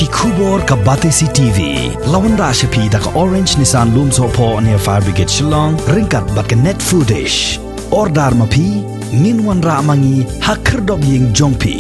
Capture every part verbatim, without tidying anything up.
Khubor ka Batesi T V la wanrah sha phi da ka Orange Nissan Lumsohphoh near Fire Brigade Shillong, ryngkat bad ka Net Foodish. Order ma phi, ngin wanrah ma ngi ha khyrdop ïing jong phi.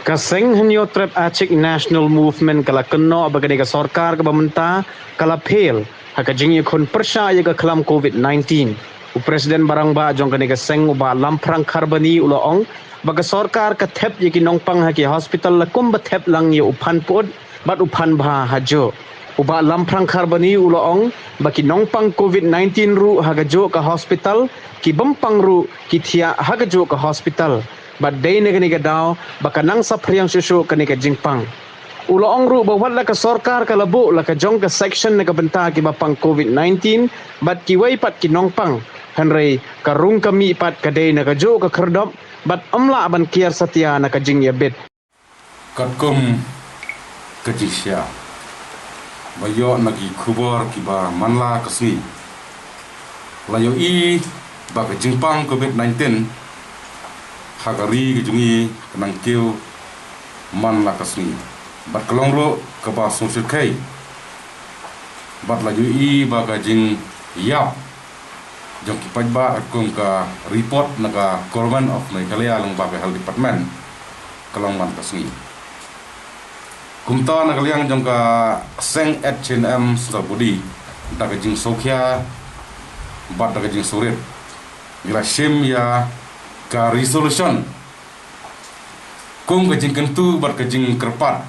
Ka seng Hynñiewtrep Achik National Movement ka la kynnoh ba kane ka sorkar kaba mynta ka la fail ha ka jingïakhun pyrshah ïa ka khlam covid nineteen. U President ba rangbah jong kane ka seng, u Bah Lamphrang Kharbani, u la ong ba ka sorkar ka thep ïa ki nongpang ha ki hospital la kumba thep lang ïa u phan pyut bad u phan bha ha juh. U Bah Lamphrang Kharbani u la ong ba ki nongpang covid nineteen ruh ha ka juh ka hospital, ki bym pang ruh ki thiah ha ka juh ka hospital. Bad dei na kane ka daw ba ka nang saphriang shuh shuh kane ka jingpang. U la ong ruh ba wat la ka sorkar ka la buh la ka jong ka section na ka bynta kiba pang covid nineteen bad kiwei pat ki nongpang, hynrei ka rung ka mih pat ka dei na ka juh ka khyrdop bad ym lah ban kiar satia na ka jingïabit. Katkum ka jingshisha ba ïoh na ki khubor kiba man la ka sngi, la ïohi ba ka jingpang covid nineteen ha ka ri ka jong ngi ka nang kiew man la ka sngi bad ka long ruh kaba sngewsih khei. Bad la ïohi ba ka jingïap jong ki paidbah, kum ka report na ka Government of Meghalaya lyngba ka Health Department, ka long man ka sngi. Kumta na ka liang jong ka seng H N M Central Body, da ka jingsngewkhia bad da ka jingsngewrit, ngi la shim ïa ka resolution kum ka jingkyntu bad ka jingkyrpad,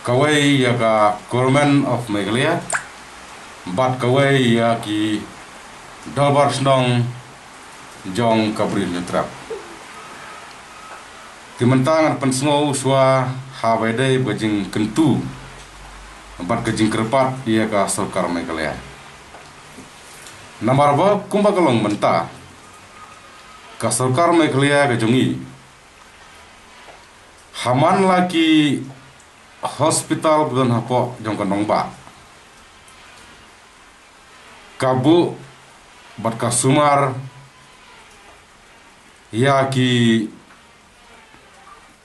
kawei ïa ka Government of Meghalaya bad kawei ïa ki dorbar shnong jong ka Bri Hynñiewtrep. Te mynta ngan pynsngew shuwa ha ba dei ka jingkyntu bad ka jingkyrpad ïa ka sorkar Meghalaya. Namar ba kumba ka long mynta, ka sorkar Meghalaya ka jong ngi, ha man la ki hospital ba don hapoh jong ka nongbah, ka buh bad ka sumar ïa ki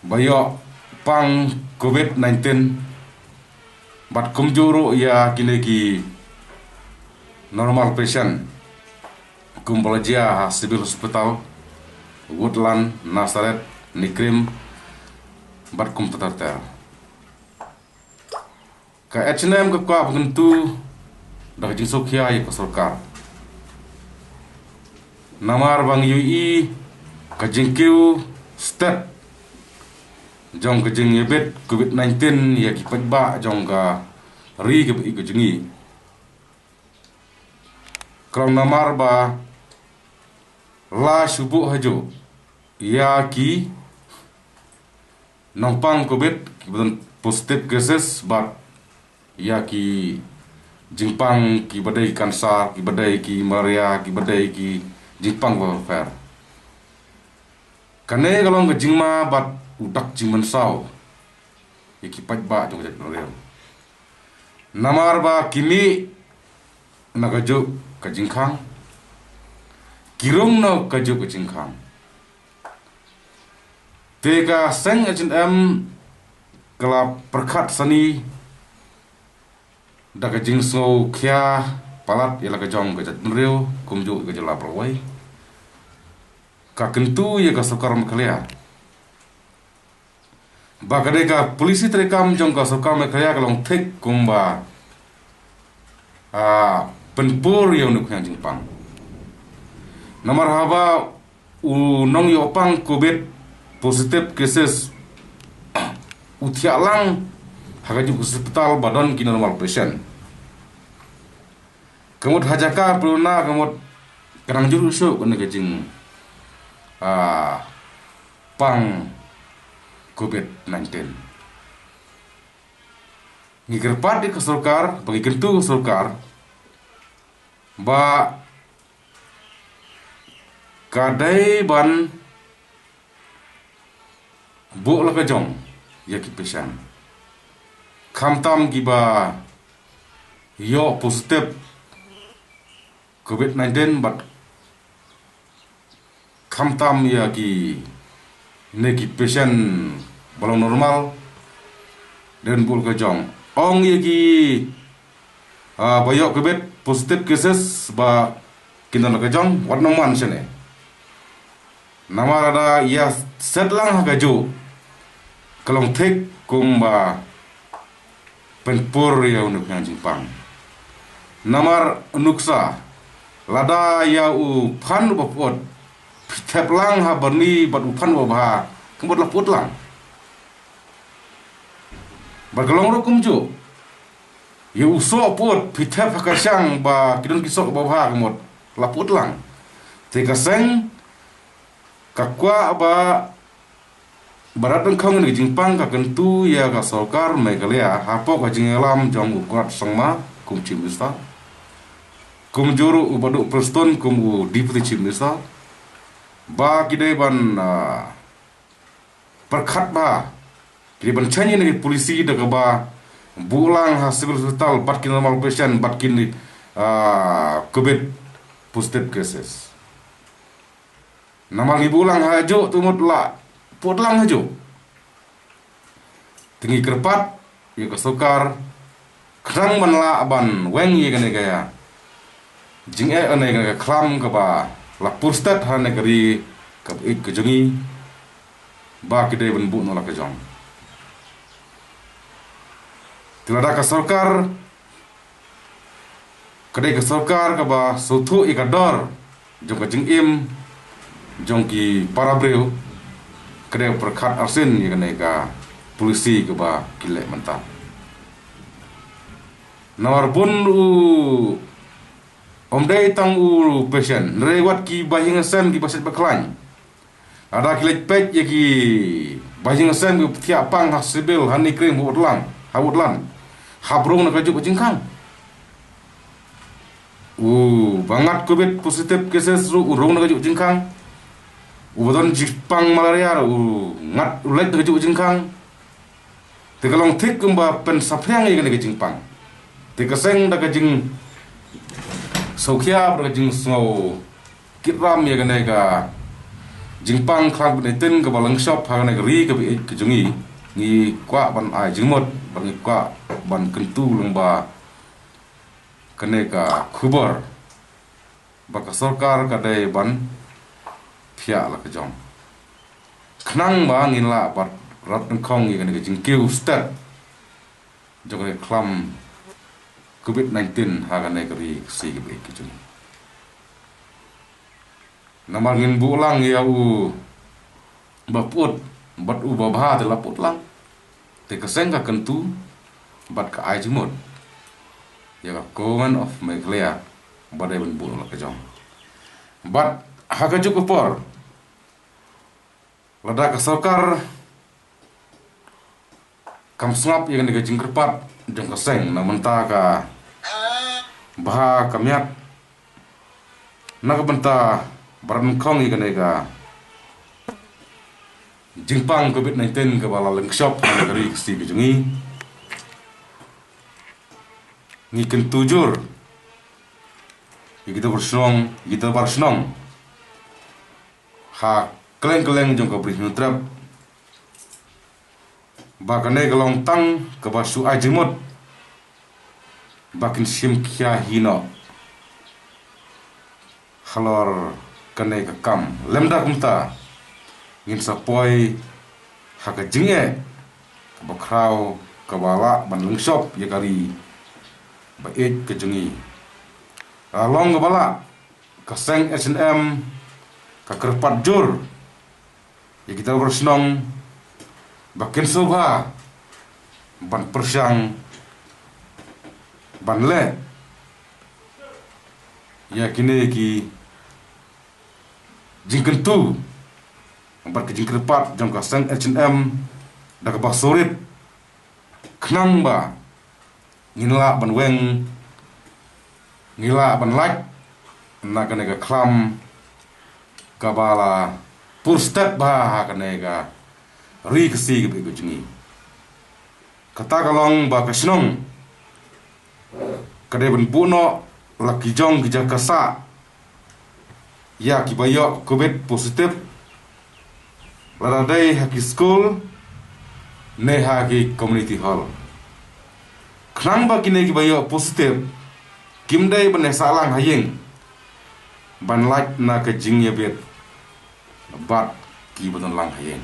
ba ïoh pang covid nineteen bad kumjuh ruh ïa kine ki normal patient, kum ba la jia ha Civil Hospital, Woodland, Nazareth, NEIGRIHMS bad kumta ter ter. Ka H N M ka kwah ban kyntu da ka jingsngewkhia ïa ka sorkar. Namar ba ngi ïohi ka jingkiew stet jong ka jingïabit covid nineteen ïa ki paidbah jong ka ri kaba ïeit ka jong ngi. Ka long namar ba la shu buh hajuh ïa ki nongpang covid kiba don positive cases bad ïa ki jingpang kiba dei cancer, kiba dei ki malaria, kiba dei ki jingpang bapher. Kane ka long ka jingma bad u dak jingmynsaw ïa ki paidbah jong ka jaitbynriew. Namar ba ki mih na kajuh ka jingkhang, ki rung na kajuh ka jingkhang. Te ka seng H N M ka la pyrkhat sani da ka jingsngewkhia palat ïa la ka jong ka jaitbynriew kumjuh ka jylla baroh kawei. Ka kyntu ïa ka sorkar Meghalaya ba ka dei ka polisi treikam jong ka sorkar Meghalaya ka long thik kumba, ah, pynpur ïa une u khñiang jingpang. Namar haba u nongïoh pang covid positive cases u thiah lang ha kajuh ka hospital ba don ki normal patient, ka mut ha jaka pynlong na ka mut ka nang jur shuh kane ka jing, ah, pang covid nineteen. Ngi kyrpad ïa ka sorkar, ba ngi kyntu ka sorkar ba ka dei ban buh la ka jong ïa ki patient, khamtam kiba ïoh positive covid nineteen bad khamtam ïa kine ki patient ba long normal, Dei ban buh la ka jong. Ong ïa ki, ah, ba ïoh covid positive cases ba kin don la ka jong, wat nym wan shane. Namar lada ïa set lang ha kajuh, ka long thik kumba pynpur ïa une u khñiang jingpang. Namar nuksa, lada ïa u phan uba pyut phi thep lang ha byrni bad u phan uba bha, ka mut la pyut lang. Bad ka long ruh kumjuh, ïa u soh pyut phi thep ha ka shang ba ki don ki soh ba bha, ka mut la pyut lang. Te ka seng ka kwah ba Bharat Dkhong ïa kane ka jingpang, ka kyntu ïa ka sorkar Meghalaya hapoh ka jingïalam jong u Conrad Sangma kum Chief Minister, kumjuh ruh u Bah Duh Prestone kum u Deputy Chief Minister, ba ki dei ban, ah, pyrkhat bha, ki dei ban change ïa kane ka policy da kaba buh lang ha civil hospital bad ki normal patient bad ki, ah, covid positive cases. Namar ngi buh lang hajuh, te mut la pyut lang hajuh. Te ngi kyrpad ïa ka sorkar, khnang ban lah ban weng ïa kane ka ïa jingeh, kane ka khlam kaba la pyrstet ha kane ka ri kaba ïeit ka jong ngi, ba ki dei ban buh noh la ka jong. Te lada ka sorkar ka dei ka sorkar kaba sngewthuh ïa ka dor jong ka jingim jong ki para briew, ka dei pyrkhat arsien ïa kane ka policy kaba ki leh mynta. Namar bun u, ym dei tang u patient, hynrei wat ki bahaïing hasem, ki baset bakhlaiñ, lada ki leit peit ïa ki bahaïing hasem ki thiah pang ha civil, ha NEIGRIHMS, ha Woodland, ha Woodland, hap rung na kajuh ka jingkhang. Uba ngat covid positive cases ruh u rung na kajuh ka jingkhang. Uba don jingpang malaria ruh u ngat, u leit na kajuh ka jingkhang. Te ka long thik kumba pynsaphriang ïa kane ka jingpang. Te ka seng da ka jingsngewkhia bad ka jingsngew kit ram ïa kane ka jingpang khlam bad nitin kaba lyngshop ha kane ka ri kaba ïeit ka jong ngi, ngi kwah ban ai jingmut bad ngi kwah ban kyntu lyngba kane ka khubor ba ka sorkar ka dei ban phiah la ka jong, khnang ba ngin lah ban rat nyngkong ïa kane ka jingkiew stet jong kane ka khlam covid nineteen ha kane ka ri Khasi kaba ïeit ka jong ngi. Namar ngin buh lang ïa u ba pyut bad u ba bha te la pyut lang. Te ka seng ka kyntu bad ka ai jingmut ïa ka Government of Meghalaya ba dei ban buh la ka jong. Bad ha kajuh ka por, lada ka sorkar kam sngap ïa kane ka jingkyrpad jong ka seng, na mynta ka bha ka miat, na ka bynta ban rat nyngkong ïa kane ka jingpang covid nineteen kaba la lyngshop ha ka ri Khasi ka jong ngi. Ngi kyntu jur ïa ki dorbar shnong, ïa ki dorbar shnong ha kylleng kylleng jong ka Bri Hynñiewtrep ba kane ka long tang kaba shu ai jingmut ba kin shim khia hi noh halor kane ka kam. Lymda kumta, ngin sa poi ha ka jingeh kaba khraw kaba lah ban lyngshop ïa ka ri ba ïeit ka jong ngi. La long kaba lah, ka seng H N M ka kyrpad jur ïa ki dorbar shnong ba kin sngewbha ban pyrshang ban leh ïa kine ki jingkyntu bad ki jingkyrpad jong ka seng H N M da kaba surit, khnang ba ngin lah ban weng, ngin lah ban lait na kane ka khlam kaba la pyrstet bha ha kane ka ri Khasi kaba ïeit ka jong ngi. Kata ka long ba ka shnong ka dei ban buh noh la ki jong ki jaka sah ïa kiba ïoh covid positive, lada dei ha ki skul, ne ha ki community hall. Khnang ba kine kiba ïoh positive kim dei ban ïa sah lang ha ïing ban lait na ka jingïabit bad kiba don lang ha ïing.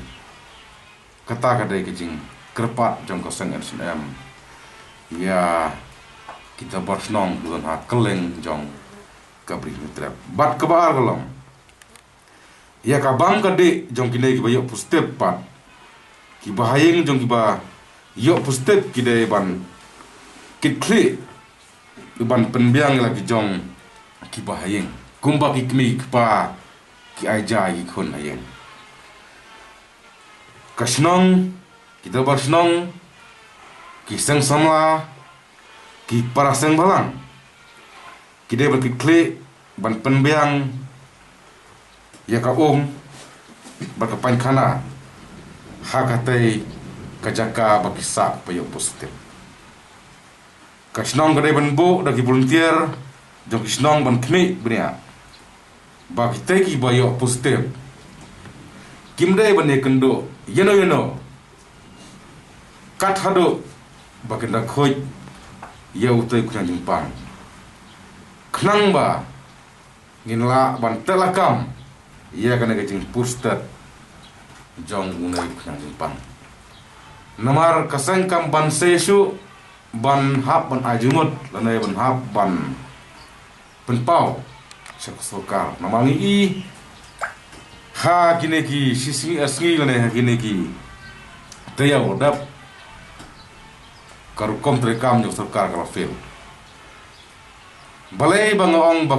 Kata ka dei ka jingkyrpad jong ka seng N S C N M ïa ki dorbar shnong kiba don ha kylleng jong ka Bri Hynñiewtrep. Bad kaba ar ka long, ïa ka bam ka dih jong kine kiba ïoh positive pat, kiba ha ïing jong kiba ïoh positive ki dei ban kitkhlieh ban pynbiang ïa la ki jong kiba ha ïing, kumba ki kmie ki kpa, ki aïja, ki khun ha ïing. Ka shnong, ki dorbar shnong, ki seng samla, ki para seng bhalang, ki dei ban kitkhlieh ban pynbiang ïa ka um bad ka paikhana ha katei ka jaka ba ki sah ba ïoh positive. Ka shnong ka dei ban buh da ki volunteer jong ki shnong ban khmih bniah ba kitei kiba ïoh positive kim dei ban ïakynduh ïano ïano kat haduh ba kin da khuid ïa utei u khñiang jingpang, khnang ba ngin lah ban teh lakam ïa kane ka jingpur stet jong une u khñiang jingpang. Namar ka seng kam ban sei shuh ban hap ban ai jingmut lane ban hap ban pynpaw sha ka sorkar. Namar ngi i ha kine ki shi sngi ar sngi lane ha kine ki taïew dap ka rukom treikam jong sorkar ka la fail. Balei ba nga ong ba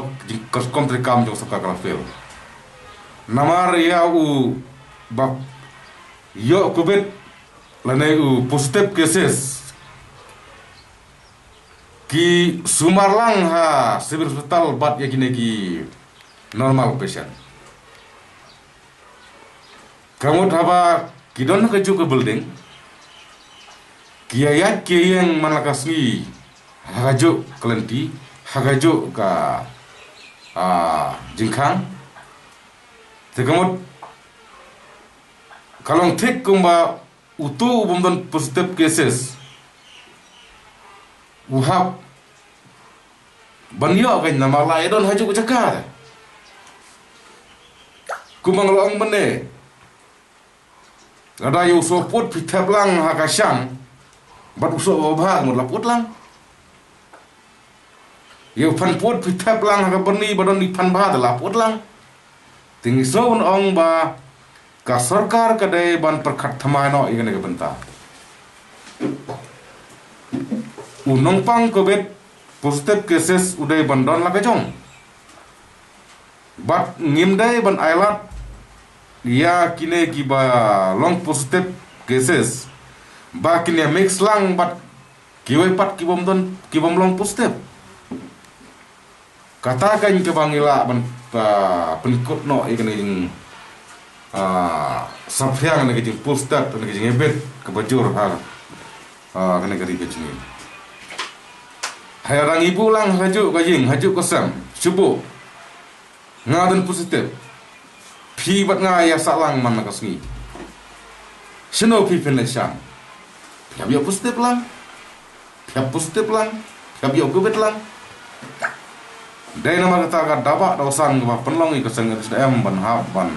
ka rukom treikam jong sorkar ka la fail? Namar ïa u ba ïoh covid lane u positive cases ki sumar lang ha civil hospital bad ïa kine ki normal patient. Ka mut haba ki don ha kajuh ka building, ki ïaid ki ïeng man la ka sngi ha kajuh ka lynti, ha kajuh ka, ah, jingkhang. Te ka mut ka long thik kumba uto u bym don positive cases u hap ban ïoh kein namar la ïa don ha kajuh ka jaka. Kumba nga la ong mynne, lada ïa u sohpud phi thep lang ha ka shang bad u soh ba bha, mut la pud lang. Ïa u phan pud phi thep lang ha ka byrni ba don i phan bha, te la pud lang. Te ngi sngewbha ban ong ba ka sorkar ka dei ban pyrkhat thymmai noh ïa kane ka bynta. U nongpang covid positive cases u dei ban don la ka jong. Bad ngim dei ban ailad ïa kine kiba long positive cases ba kin ïa mix lang bad kiwei pat ki bym don, ki bym long positive. Kata kein kaba ngi lah ban, ah, pynkut noh ïa kane ka jing, ah, saphriang, kane ka jingpur stet, kane ka jingïabit kaba jur ha, ah, kane ka ri ka jong ngi. Haba ngi buh lang ha kajuh ka ïing, ha kajuh ka sem, shu buh, nga don positive. Phi bad nga ïa sah lang man la ka sngi. Shano phi phin leit shang? Phi hap ïoh positive lang. Phi hap positive lang. Phi hap ïoh covid lang. Dei namar kata ka dawa daw san kaba pynlong ïa ka seng N S C N M ban hap ban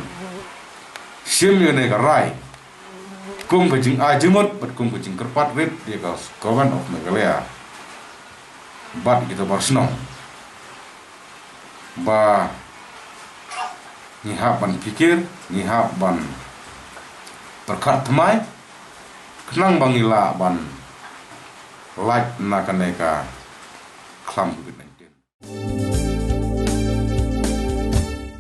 shim ïa kane ka rai kum ka jingai jingmut bad kum ka jingkyrpad rit ïa ka Government of Meghalaya bad kita bar shnong ba ngi hap ban pyrkhat, ngi hap ban pyrkhat thymmai khnang ba ngi lah ban lait na kane ka khlam covid nineteen.